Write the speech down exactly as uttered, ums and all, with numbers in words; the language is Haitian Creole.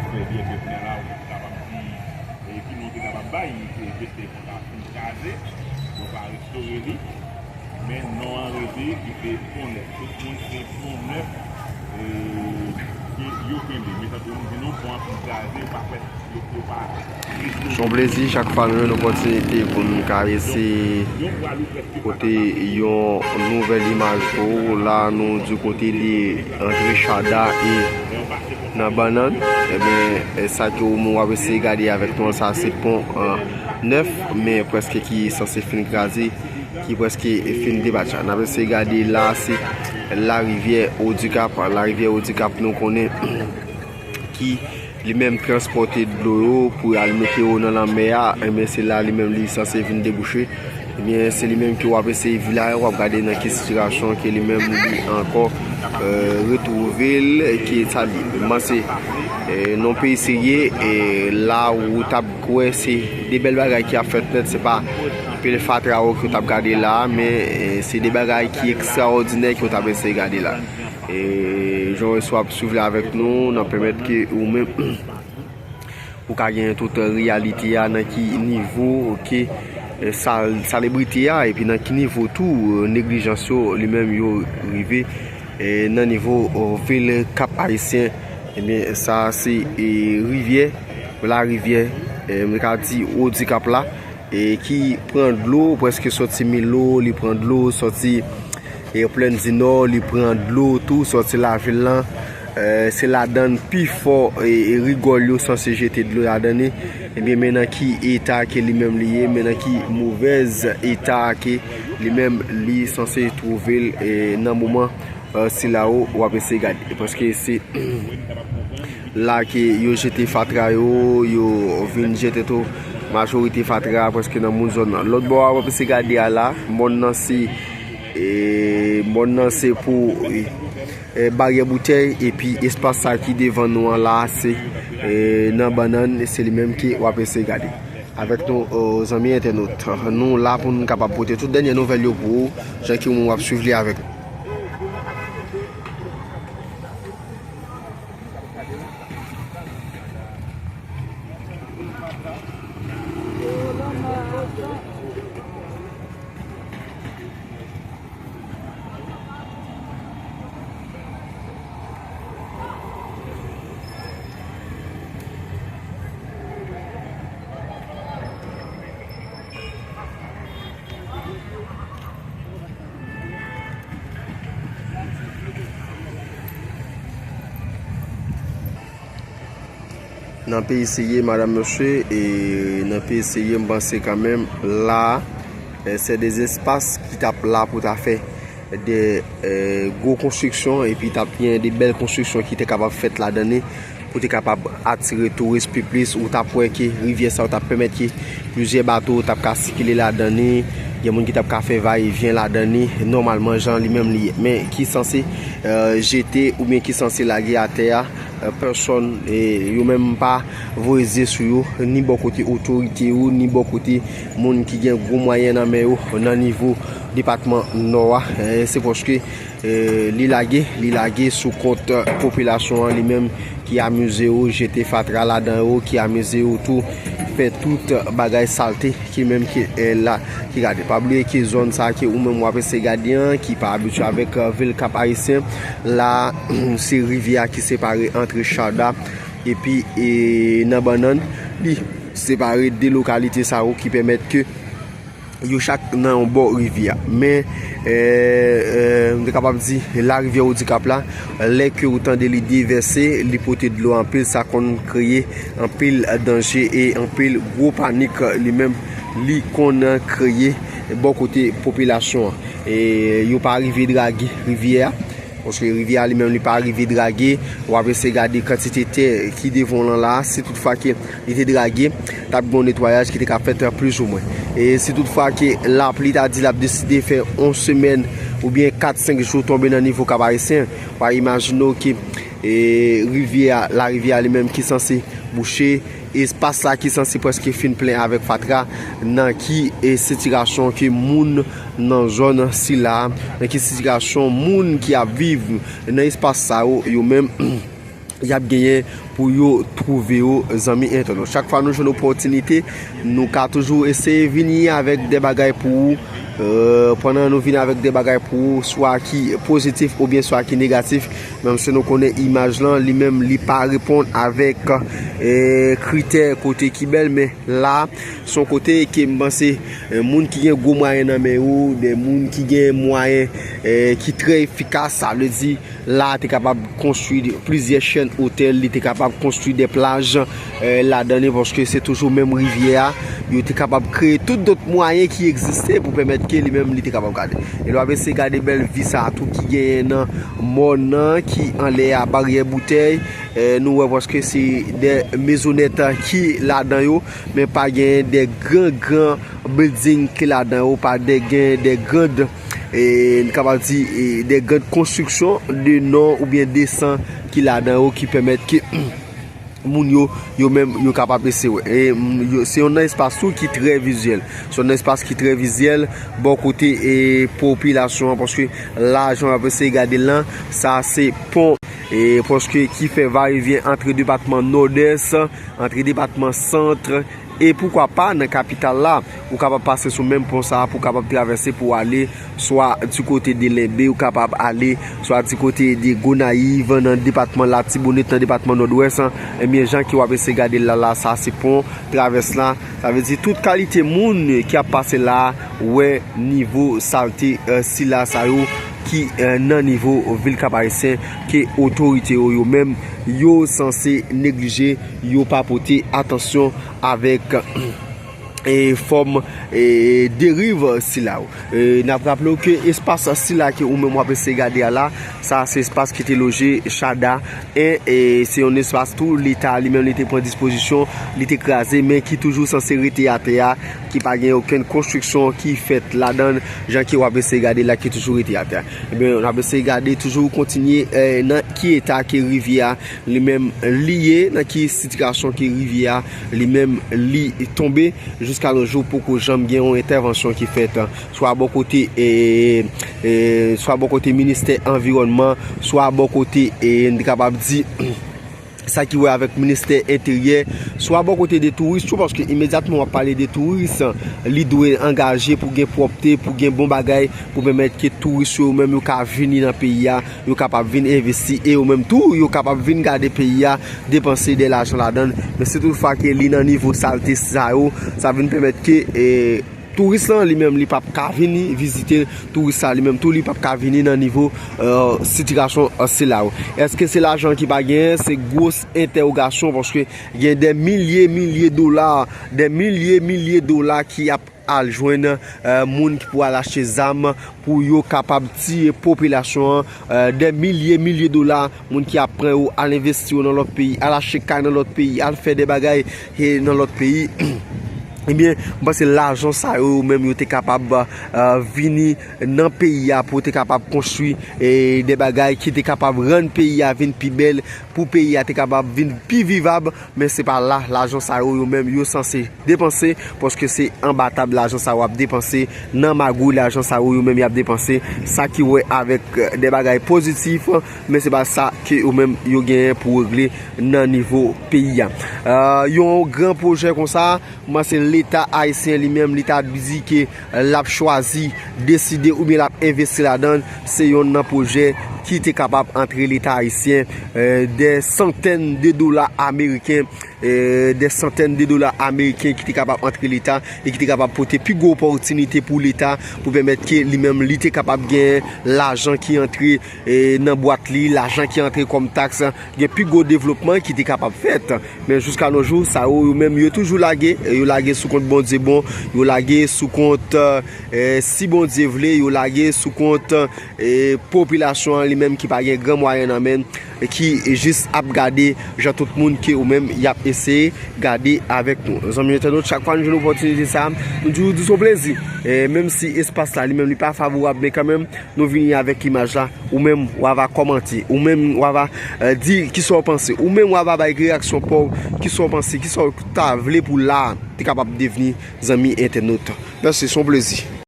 Trè byen, trè byen la, ou kapab di, e, ki non te kapab bay, e, Vestè Pon ta fin kraze, yo pa restore li, men non an rete, ki se Pon Nèf. Tout moun se Pon Nèf, e, ke yo kenbe. Men tankou nou di nou, pon an fin kraze, yo pa fè, yo, yo pa restore. Se yon plezi chak fwa nou jwenn opòtinite pou n karese pote yon nouvèl imaj pou ou. La, nou di kote de Antre Chada e nan Bannann. Ebyen, e, sa ke ou menm w ap eseye gade avèk nou an, sa se pon, e, nèf, men prèske ki sanse fin kraze, ki prèske fin debatcha. N ap eseye gade la, se larivyè Odikap. Larivyè Odikap, nou konnen ki li menm transpòte dlo yo pou al mete yo nan lanmè a, ebyen, se la li menm li sanse vin debouche. Ebyen, se li menm ke w ap eseye viv la, w ap gade nan ki sitiyasyon ke li menm li ankò, e, retwouve l, e, ki sa li. Mwen se, e, nan peyi serye, e, la ou t ap kwè se de bèl bagay ki ap fèt nèt, se pa pil fatra yo ke w t ap gade la, men, e, se de bagay ki ekstraòdinè ke w t ap eseye gade la. E, jan w wè si w ap swiv la avèk nou, n ap pèmèt ke ou menm ou ka gen tout reyalite a, nan ki nivo ke, e, sal-, salebrite a, epi nan ki nivo tou, e, neglijans yo li menm yo rive, e, nan nivo, e, vil Kap Ayisyen. Ebyen, sa se, e, rivyè, larivyè, e, m ka di Odikap la, e, ki pran dlo prèske sòti Milo, li pran dlo sòti, e, Plèn di Nò, li pran dlo tou sòti lavil lan. E, se ladann pi fò, e, e, rigòl yo sanse jete dlo ladann li. Ebyen, men nan ki eta ke li menm li ye, men nan ki movèz eta ke li menm li sanse twouve l, e, nan moman, e, sila yo w ap eseye gade. Paske se la ke yo jete fatra yo, yo vin jete tou majorite fatra prèske nan moun zòn nan. Lòt bò a, w ap eseye gade a la, mòn nan se, e, mòn nan se pou, e, e, baryè boutèy, epi espas sa ki devan nou an la, se, e, nan Bannann, se li menm ke w ap eseye gade. Avèk nou, e, zanmi entènot, nou la pou n kapab pote tout dènyè nouvèl yo pou ou, jan ke w ap swiv li avèk nou. Nan peyi serye, madanm, mesye, e nan peyi serye, m panse kanmenm, la, e, se de espas ki t ap la pou ta fè de, e, gwo konstriksyon, epi t ap gen de bèl konstriksyon ki te kapab fèt ladan li, pou te kapab atire touris pi plis, ou t ap wè ke rivyè sa yo t ap pèmèt ke plizyè bato t ap ka sikile ladan li, gen moun ki t ap ka fè vayevyen ladan li, nòmalman, jan li menm li ye. Men ki sanse, e, jete oubyen ki sanse lage atè a, e, pèsòn, e, yo menm pa voye zye sou yo, ni bò kote otorite yo, ni bò kote moun ki gen gwo mwayen nan men yo, nan nivo depatman Nò a. E, se paske, e, li lage, li lage sou kont popilasyon an li menm ki amize yo jete fatra ladan yo, ki amize yo tou fè tout bagay salte ki menm ki, e, la, ki gade. Pa bliye ke zòn sa ke ou menm w ap eseye gade an, ki pa abitye avèk, e, vil Kap Ayisyen, la, se rivyè a ki separe Antre Chada epi, e, nan Bannann, li separe de lokalite sa yo ki pèmèt ke yo chak nan yon bò rivyè a. Men, e, e, m te kapab di, larivyè Odikap la, lè ke ou tande li devèse, li pote dlo anpil, sa konn kreye anpil danje e anpil gwo panik li menm li konn kreye bò kote popilasyon an. E yo pa rive drage rivyè a, paske rivyè a li menm li pa rive drage. W ap eseye gade kantite tè ki devan w lan la, si tout fwa ke li te drage, t ap gen yon netwayaj ki te ka fèt plizoumwen. E si tout fwa ke lapli ta di l ap deside fè yon semèn oubyen kat, senk jou tonbe nan nivo Kap Ayisyen, w a imajine w ke, e, rivyè a, larivyè a li menm ki sanse bouche, espas la ki sanse prèske fin plen avèk fatra, nan ki, e, sitiyasyon ke moun nan zòn sila, nan ki sitiyasyon moun ki ap viv nan espas sa yo, yo menm, y ap genyen pou yo twouve yo, zanmi entènot. Chak fwa nou jwenn opòtinite, nou ka toujou eseye vini avèk de bagay pou ou. Euh, pandan nou vini avèk de bagay pou ou, swa ki pozitif oubyen swa ki negatif, menm si nou konnen imaj lan, li menm, li pa reponn avèk, euh, kritè kote ki bèl, men la, se yon kote ke m panse, euh, moun ki gen gwo mwayen nan men yo, de moun ki gen mwayen, euh, ki trè efikas, sa vle di, la te kapab konstwi plizyè chèn otèl, li te kapab konstwi de plaj, euh, ladan li, paske se toujou menm rivyè a, yo te kapab kreye tout dòt mwayen ki egziste pou pèmèt ke li menm li te kapab gade. E lè w ap eseye gade bèl vi sa a tou ki genyen nan mòn nan, ki anlè a, Baryè Boutèy, euh, nou wè paske se de mezonèt ki ladan yo, men pa genyen de gran, gran building ki ladan yo, pa de gen de grand, e, n kapab di, e, de grand konstriksyon de non oubyen de san ki ladan yo ki pèmèt ke moun yo, yo menm, yo kapab eseye wè. E, m, yo, se yon espas tou ki trè vizyèl. Se yon espas ki trè vizyèl bò kote, e, popilasyon an, paske la, jan w ap eseye gade l lan, sa se pon, e, paske ki fè vayevyen antre depatman Nòdès, antre depatman Sant, e poukwa pa nan kapital la, ou kapab pase sou menm pon sa a pou w kapab travèse pou w ale swa di kote de Lenbe, ou kapab ale swa di kote de Gonayiv, nan depatman Latibonit, nan depatman Nòdwès, ebyen, jan ke w ap eseye gade l la, la, sa se pon travès la. Sa vle di tout kalite moun ki ap pase la, wè nivo salte, eh, sila sa yo ki, eh, nan nivo vil Kap Ayisyen, ke otorite yo, yo menm, yo sanse neglije, yo pa pote atansyon avèk, e, fòm, e, deriv sila yo. E, n ap raple w ke espas sila ke ou menm w ap eseye gade a la, sa se espas ki te loje Chada en, e se yon espas tou Leta li menm li te pran dispozisyon, li te kraze, men ki toujou sanse rete atè a, ki pa gen okenn konstriksyon ki fèt ladan l, jan ke w ap eseye gade la, ki toujou rete atè a. Ebyen, n ap eseye gade, toujou kontinye, e, nan ki eta ke rivyè a li menm li ye, nan ki sitiyasyon ke rivyè a li menm li tonbe. Jiska nos jours, poko janm gen yon entèvansyon ki fèt, swa bò kote, e, e, swa bò kote ministè anviwònman, swa bò kote, e, n te kapab di, sa ki wè avèk ministè enteryè, swa bò kote de touris tou, paske imedyatman w ap pale de touris, li dwe angaje pou gen pwòpte, pou gen bon bagay, pou pèmèt ke touris yo menm yo ka vini nan peyi a, yo kapab vin envesti, e yo menm tou, yo kapab vin gade peyi a, depanse de lajan ladan l. Men si toutfwa ke li nan nivo salte sa yo, sa vin pèmèt ke, e, touris lan li menm li p ap ka vini vizite, touris sa li menm tou li p ap ka vini nan nivo, e, sitiyasyon, e, sila yo. Èske se lajan ki pa genyen? Se gwos entèwogasyon, paske gen de milye, milye dola, de milye, milye dola ki ap al jwenn, e, moun ki pou al achte zam pou yo kapab tiye popilasyon an, e, de milye, milye dola, moun ki ap pran yo, al envesti yo nan lòt peyi, al achte kay nan lòt peyi, al fè de bagay, e, nan lòt peyi. Ebyen, m panse lajan sa yo, yo menm, yo te kapab, e, vini nan peyi a pou te kapab konstwi, e, de bagay ki te kapab rann peyi a vin pi bèl, pou peyi a te kapab vin pi vivab, men se pa la, lajan sa yo, yo menm, yo sanse depanse, paske se anba tab lajan sa yo ap depanse, nan magouy lajan sa yo, yo menm y ap depanse, sa ki wè avèk, e, de bagay pozitif, men se pa sa ke yo menm yo genyen pou regle nan nivo peyi a. E, yon gran pwojè konsa, m panse Leta ayisyen li menm, li ta di ke l ap chwazi, deside oubyen l ap envesti ladan l, se yonn nan pwojè ki te kapab antre Leta ayisyen, e, de santèn de dola ameriken, e, de santèn de dola ameriken ki te kapab antre Leta e ki te kapab pote pi gwo opòtinite pou Leta pou pèmèt ke li menm li te kapab gen lajan ki antre, e, nan bwat li, lajan ki antre kòm taks, gen pi gwo devlopman ki te kapab fèt. Men jiska nos jours, sa yo, yo menm, yo toujou lage, e, yo lage sou kont Bondye bon, yo lage sou kont, e, si Bondye vle, yo lage sou kont, e, popilasyon an li menm ki pa gen gran mwayen nan men l, e ki jis ap gade jan tout moun ke ou menm y ap eseye gade avèk nou. Zanmi entènot, chak fwa nou jwenn opòtinite sa, nou toujou di se yon plezi. E, menm si espas la li menm li pa favorab, men kanmenm, nou vini avèk imaj la, ou menm w ava kòmante, ou menm w ava, e, di kisa w panse, ou menm w ava bay reyaksyon pa w, kisa w panse, kisa w ta vle pou la te kapab devni, zanmi entènot. Mèsi, se yon plezi.